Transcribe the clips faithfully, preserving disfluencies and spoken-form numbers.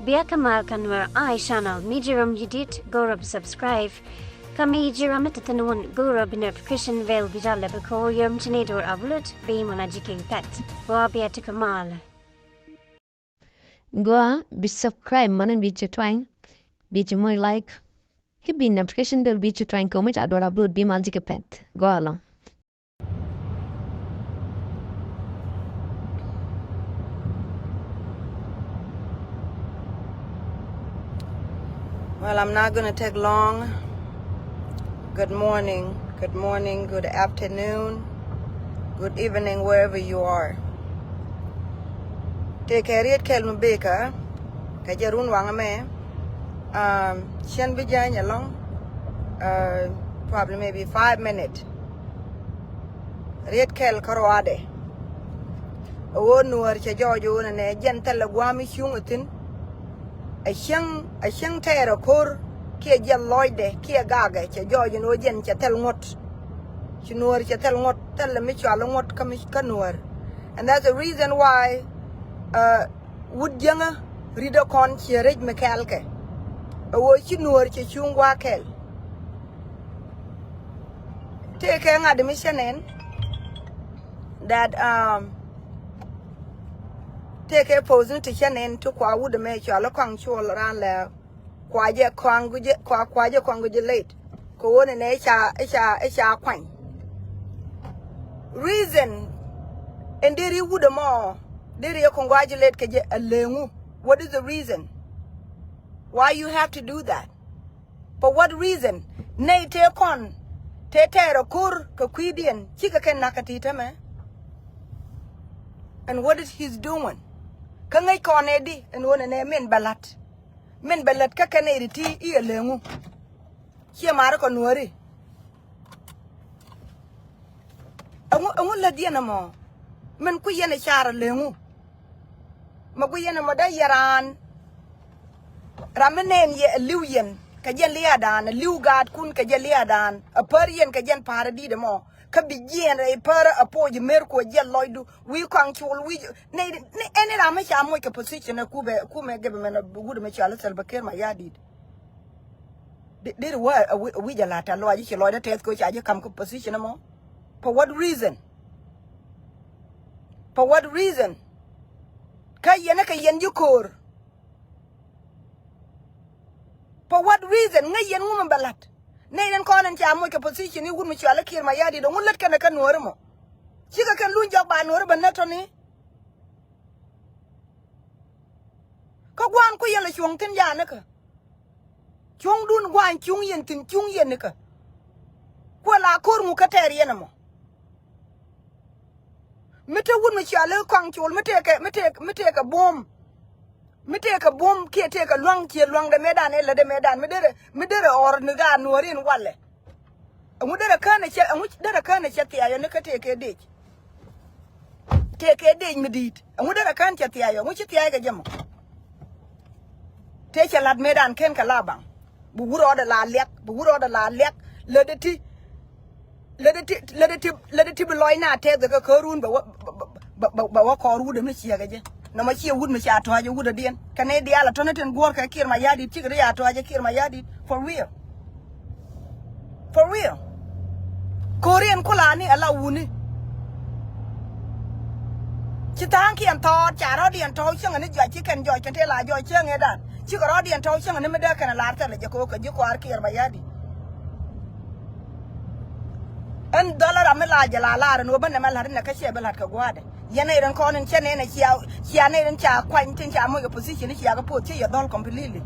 Bia kä mal kä Nuer Eye Channel, mi ji̱ rom ji̱ dit go̱o̱rä bi subscribe. Kä mi ji̱ rom mi te thi̱n wun go̱o̱rä bi notification bell bi jal lɛ bi ko̱o̱r yom ci ni do̱r upload bi mɔna ji̱ keng pɛt. Gua bia ti kä mal. Gua bi subscribe mɔna bi ci twany, bi ci moc like. Ki bi notification bell bi ci twany kɛ mi ca do̱r upload bi mal ji̱ kɛ pɛt. Gua lɔ. Well, I'm not gonna take long. Good morning, good morning, good afternoon, good evening, wherever you are. Tëëkɛ riet kɛl mi bikɛ kɛ jɛ run waŋ mɛ. Um, cien bi jany along, uh, probably maybe five minutes. Riet kɛl kä ruaadɛ. A ɣöö Nuäär cɛ jɔɔc ɣöö nɛ nɛ jɛn thilɛ gua̱a̱m i̱ cuŋ ithin. A cieŋ, a cieŋ tɛɛr a ko̱r kiɛ jiɛth lɔcdɛ kiɛ gakɛ cɛ jɔɔc in ɣöö jɛn cɛ thil ŋuɔ̱t. Ci Nuäär cɛ thil ŋuɔ̱t, thilɛ mi cual i̱ ŋuɔ̱t kä mi kä Nuäär. And that's the reason why, uh, wut jiäŋä ri̱t ɛ kɔn ciɛ rɛc mi kɛɛl kɛ. A ɣöö ci Nuäär cɛ cuŋ gua̱a̱ kɛl. Tëëkɛ ŋa̱t mi cä nɛn that, um, tëëkɛ post ni ti cä nɛn ti kua wut ɛmɛ cɔal i̱ kɔaŋ cuɔl raan lɛ kua jɛ kɔaŋ gui̱ jɛ kua kua jɛ kɔaŋ gui̱ jɛ late. Kɛ ɣöö nɛ nɛ i̱ ca i̱ ca i̱ ca kuany. Reason in deri wut ɛmɔ deri i̱ kɔaŋ gua̱ jɛ late kɛ jɛ a leŋu. What is the reason why you have to do that? For what reason? Nɛy tëë kɔn tëë tɛɛr a ko̱r kɛ kui̱diɛn cikɛ kɛn nakä ti tämɛ. And what is he's doing? Kä ŋäc kɔn ɛ di ɛn ɣöö nɛ nɛ min bɛ la̱t. Min bɛ lät kä kɛn ɛ ri ti i̱ ɛ leŋu. Ciɛ ma̱a̱ri kɔ Nuääri. Ɛŋu ɛŋu lät yɛn ɛmɔ? Min ku yɛn ɛ car ɛ leŋu. Mɛ guic yɛn ɛmɔ dee yɛ raan. Ram mi nɛn yɛ ɛ li̱w yɛn kɛ jɛn lia̱a̱dan, ɛ li̱w gaatkun kɛ jɛn lia̱a̱dan, ɛ pär yɛn kɛ jɛn pa̱a̱r ɛ di̱t ɛmɔ. Kä bi jiɛɛn rɛy pär ɛ poc ɛ mer kuɔ jiɛn lɔcdu wi̱i̱ kɔaŋ col wi̱i̱ nɛ nɛ ɛn ram mi ca moc kɛ position ɛ kumɛ kumɛ government ɛ wut ɛmɛ cɔal i̱ Salva Kiir Mayardit. Deri wä ɛ wi̱c ɛ la̱t a lɔac i̱ ci lɔcdä tɛth kɛ ca ji̱ ka̱m kɛ position ɛmɔ. For what reason? For what reason? Kä yɛn ɛ kɛ yɛn ji̱ ko̱o̱r. For what reason? Ŋäc yɛn ŋu mi bɛ la̱t. Nɛy den kɔn in ca moc kɛ position i̱ wut mi cɔal i̱ Kiir Mayardit ɛŋu lät kɛn ɛ kä Nuääri mɔ. Cikɛ kɛn luny jɔk ba Nuääri bä nät tɔ̱ni. Kä gua̱a̱n ku yɛn lɛ cuɔ̱ŋ thi̱n ja̱a̱n ikä. Cuŋdun gua̱a̱ny cuŋ yɛn thi̱n cuŋ yɛn nikä. Kuɛ la ko̱r ŋu kä tɛɛr yɛn ɛmɔ. Mi te wut mi cɔal i̱ kɔaŋ col mi tekɛ mi tekɛ mi tekɛ buɔ̱m. Mi tekɛ buɔ̱m kiɛ tekɛ lua̱ŋ ciɛ lua̱ŋdɛ mëëdan ɛ lätdɛ mëëdan mi derɛ mi derɛ ɣɔr ni gaat Nuääri in walɛ. Ɛŋu derɛ kään ɛ cɛ ɛŋu derɛ kään ɛ cɛ thiayɔ ni kä tekɛ dec. Tëëkɛ dec mi di̱i̱t ɛŋu derɛ kään cɛ thia̱a̱c ɛŋu ci thia̱a̱c kɛ jɛ mɔ. Tëë cɛ la̱t mëëdan ken kɛ la baŋ. Bi wut rɔɔdɛ la liak bi wut rɔɔdɛ la liak. Lätdɛ ti lätdɛ ti lätdɛ ti lätdɛ ti bi lɔc na tɛth kɛ kärun bɛ wä bɛ wä kɔɔr wut ɛmi ciɛkɛ jɛ. Nɔmɔ ciɛ wut mi ca tɔ̱a̱c ɛ wut ɛ diɛn kɛ nɛy diaal ɛ tɔ̱nɛ tin guɔ̱ɔ̱r kɛ Kiir Mayardit cikɛ ri ca tɔ̱a̱c ɛ Kiir Mayardit for real. For real. Ko̱riɛn kulani ala wuni. Ci tha̱a̱ŋkiɛn thɔɔt ca rɔ̱diɛn tɔ̱w cäŋɛ ni jɔc ci kɛn jɔc kɛn tëë la jɔc cäŋɛ dan cikɛ rɔ̱diɛn tɔ̱w cäŋɛ ni mi dee kɛn lar thɛlɛ jɛ ko̱o̱k kɛ ji̱ kɔaar Kiir Mayardit. Ɛn dhɔl ram mi la jɛ la lar ɛn ɣöö bä nɛmɛ la̱t inɛ kä ciɛ bi la̱t kɛ gua̱a̱dɛ. Yɛn nɛy rin kɔn in cɛ nɛn ɛ cia cia nɛy rin ca kuany tin ca moc opposition i̱ cia kɛ poth ci yɛ dhɔl completely.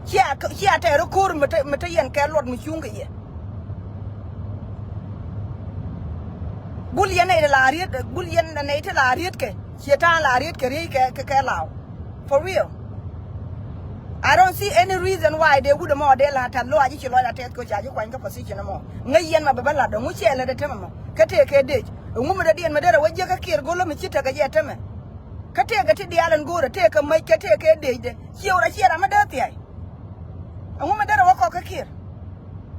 Cia cia tɛɛr i̱ ko̱r mi te mi te yɛn kɛ luɔt mi cuŋ kɛ yɛ. Gul yɛn nɛy ti la riet gul yɛn nɛy ti la riet kɛ cie ta̱a̱ŋ la riet kɛ riey kɛ kɛ kɛ law. For real. I don't see any reason why dee wut ɛmɔ dee la ta̱th loac i̱ ci lɔc la tɛth kɛ ca ji̱ kuany kä position ɛmɔ. Ŋäc yɛn ma bɛ bä la̱t ɛŋu ciɛ lät ɛ temɛ mɔ kä tëë kɛ dec. Ɛŋu mi dɔ̱diɛn mi derɛ wä jiäk kä Kiir go̱l mi ci tekɛ jɛ temɛ. Kä tëëkɛ ti diaal ɛn go̱o̱rɛ tëëkɛ mäc kɛ tëëkɛ decdɛ ciɛ wä rɔ ciɛ ram mi dee thia̱a̱c. Ɛŋu mi derɛ wä kɔk kä Kiir.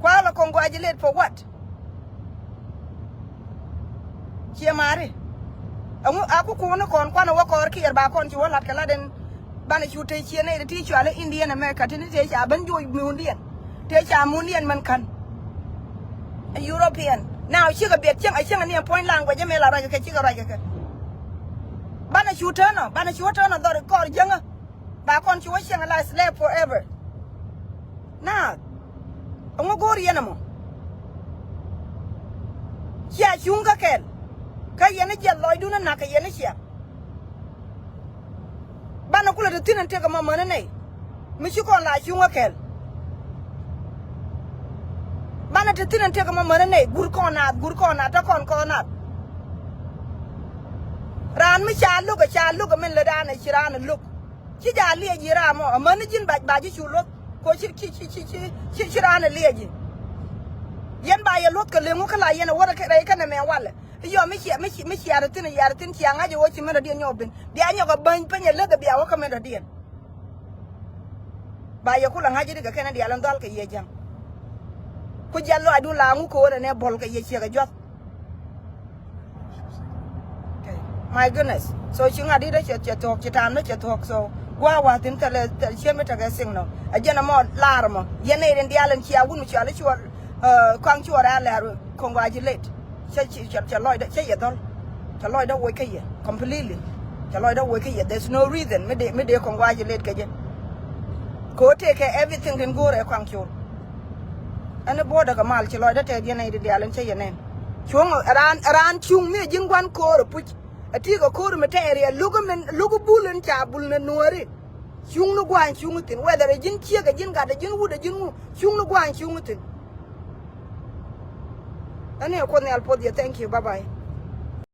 Kua̱r lɔ kɔŋ gua̱a̱c ilëët for what? Ciɛ ma̱a̱ri. Ɛŋu a kukuni kɔn kuanɛ wä kɔɔr Kiir ba kɔn ci wä la̱t kɛ la̱t ɛn. Banɛ cu te ciɛ nɛy ti cɔal i̱ Indian America tini te ca ben joc mundiɛn. Te ca mundiɛn mɛn ka̱n. European. Now cikɛ biɛt cieŋ a cieŋ ni a puɔ̱ny language mɛ la ruac kɛ cikɛ ruac kɛ. Banɛ cu te nɔ, banɛ cu te nɔ dhɔr kɔr jäŋä. Ba kɔn cu wä cieŋ a la slave forever. Now ɛŋu go̱o̱r yɛn ɛmɔ? Cia cuŋ kä kɛl. Kä yɛn jiɛth lɔcdun a nak kɛ yɛn ciɛk. Banɛ kulɛ te thi̱n ɛn tëk ɛmɔ mäni nɛy. Mi ci kɔn la cuŋ kä kɛl. Banɛ te thi̱n ɛn tëk ɛmɔ mäni nɛy. Gur kɔn naath, gur kɔn naath, te kɔn kɔn naath. Raan mi ca lo̱k ɛ, ca lo̱k ɛ min lätdan ɛ ci raan ɛ lo̱k. Ci jaa liɛc yi ram ɔ amäni ji̱n bac bac ji̱ cu luɔth. Ko ci ci ci ci ci ci ci raan ɛ liɛc yi. Yɛn ba yɛ luɔth kɛ leŋu kä la yɛn ɛ wä rɛy kɛnɛ mɛ walɛ. I̱ yɔ mi ciɛ mi ci mi ciɛ rɛ thi̱n yɛ rɛ thi̱n ciɛ ŋa̱c ɛ wä ci mɛn rɛ diɛn nyɔk ben bia nyɔk ɛ bäny peny ɛ läth ɛ bia wä kä mɛn rɛ diɛn. Ba yɛ kulɛ ŋa̱c ɛ ri kɛ kɛn ɛ diaal ɛn dhɔl kɛ yɛ ja̱ŋ. Ku jiɛl lɔacdun la ŋu ko̱o̱r ɛn ɛ bɔl kɛ yɛ ciɛ kɛ juath. Okay. My goodness. So ci ŋa̱t dit cɛ cɛ thuɔ̱k ci ta̱a̱n mi cɛ thuɔ̱k so gua̱a̱ wa̱a̱ thi̱n thɛlɛ thɛl ciën mi tekɛ signal. A jɛn ɛmɔ laar ɛmɔ yɛn nɛy rin diaal ɛn cia wun mi cual i̱ cual kɔaŋ cuɔr a lɛr congratulate. Cɛ ci cɛ cɛ lɔcdä cɛ yɛ dhɔl. Cɛ lɔcdä woc kä yɛ completely. Cɛ lɔcdä woc kä yɛ, there's no reason mi dee mi dee congratulate kɛ jɛ. Kɛ ɣöö tëëkɛ everything tin go̱o̱rɛ kɔaŋ col. Ɛn i̱ buɔ̱ɔ̱dɛ kɛ mal ci lɔcdä tɛth yɛn nɛy ti diaal in cä yɛ nɛn. Cuŋ raan raan cuŋ mi ɛ ji̱n gua̱n ko̱o̱r ɛ puc. Ɛ ti kɛ ko̱o̱r mi tɛɛr yɛ lo̱k min lo̱k bul in ca bul ni nuɔ̱ɔ̱ri. Cuŋ ni gua̱a̱ny cuŋ thi̱n whether ɛ ji̱n ciek ɛ ji̱n gat ɛ ji̱n wut ɛ ji̱n ŋu cuŋ ni gua̱a̱ny cuŋ thi̱n. Ɛn i̱ ɛ Kuoth Nhial puɔth yɛ, thank you, bye bye.